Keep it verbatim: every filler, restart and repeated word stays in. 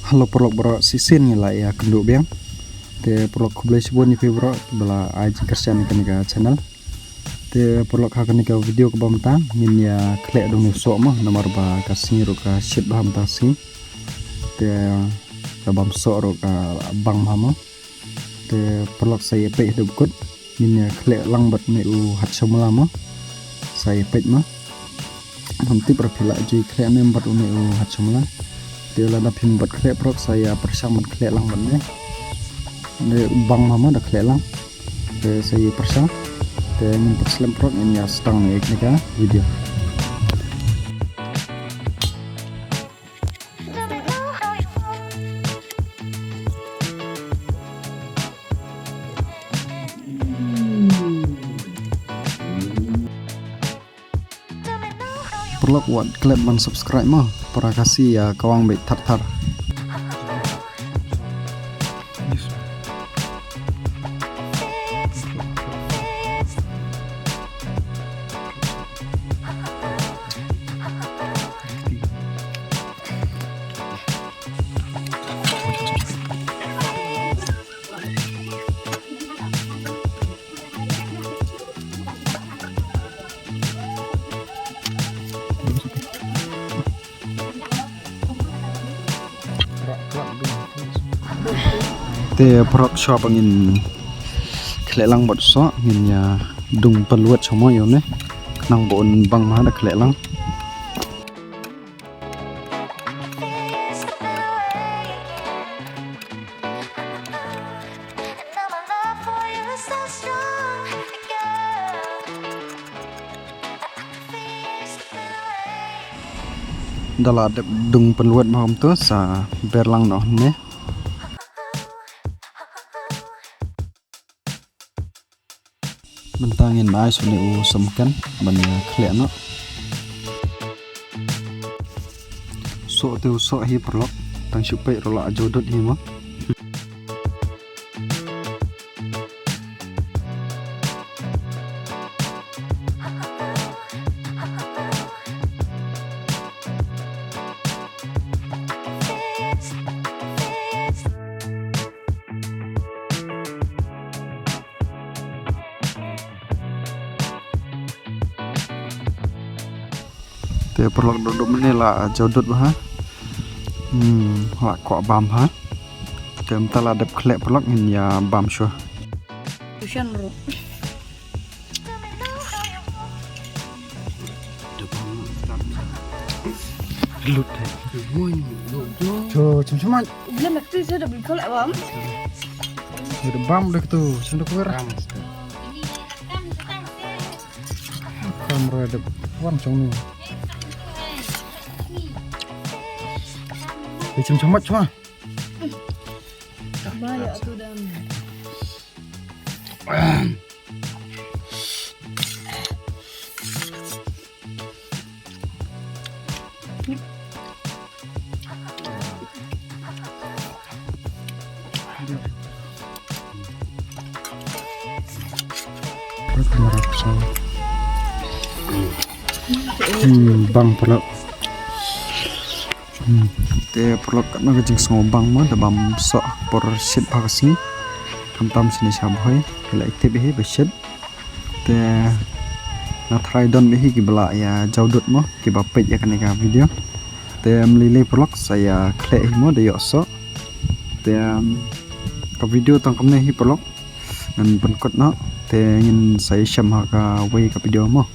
Hello paralok baroh, shisien ngi la ïa kynduh biang. Te paralok khublei shibun ïa phi baroh ba la ai jingkyrshan ïa kane ka channel. Te paralok ha kane ka video kaba mynta ngin ïa khleh da une u soh mo, namar ba ka sngi ruh ka shit bha mynta ka sngi. Te ka bam soh ruh ka bang bha mo. Te paralok sa ïa peit haduh ba kut. Ngin ïa khleh lang bad une u hatshamla mo. Sa ïa peit mo. Ngam tip ba phi la ju khleh ne em bad une u hatshamla. Te lada phim pat khleh paralok sa ïa pyrshang ban khleh lang bad une. Une u bang bha mo da khleh lang. Te sa ïa pyrshang. Te ngin pat slem paralok ngin ïa sdang ïa kane ka video. Paralok wat klet ban subscribe mo, para Khasi ïa kawang beit thar thar. Te paralok shuwa ba ngin khleh lang bad soh ngin ïa dung pynlwet shuwa mo ïa une. Khnang ba un bang bha da khleh lang. Da la dep dung pynlwet bha kumto sa ber lang noh ne. Mynta ngin ai shuwa une u samken ban ïa khleh noh. Soh te u soh hi paralok, tang shu peit ruh la jaw dud hi mo. Te paralok duk duk mynne la jaw dud bha. Hmm, la kwah bam bha. Te mynta la dep khleh paralok ngin ïa bam shuwa. Tushan ruh. Lut hai. Cho, chum chum mai. Ila nak tu saya dah beli kolak bam. Dah bam dah tu, chum dah kuwer. Kamera dah wan chong ni. Dah chum chum mai chum. Ba ïa tu dah. Hmm, bang paralok. Hmm. Te paralok katno ka jingsngew bang mo, da bam soh por shit bha ka sngi. Khamtam shane sha Bhoi, phi la tip hi ba shit. Te nga tharai don bha hi kiba la ïa jaw dud mo, kiba peit ïa kane ka video. Te ym lei lei paralok sa ïa khleh hi mo da ïoh soh. Te, um, ka video tang kumne hi paralok. Ngan pynkut noh. Te ngin sa ïashem ha kawei ka video mo.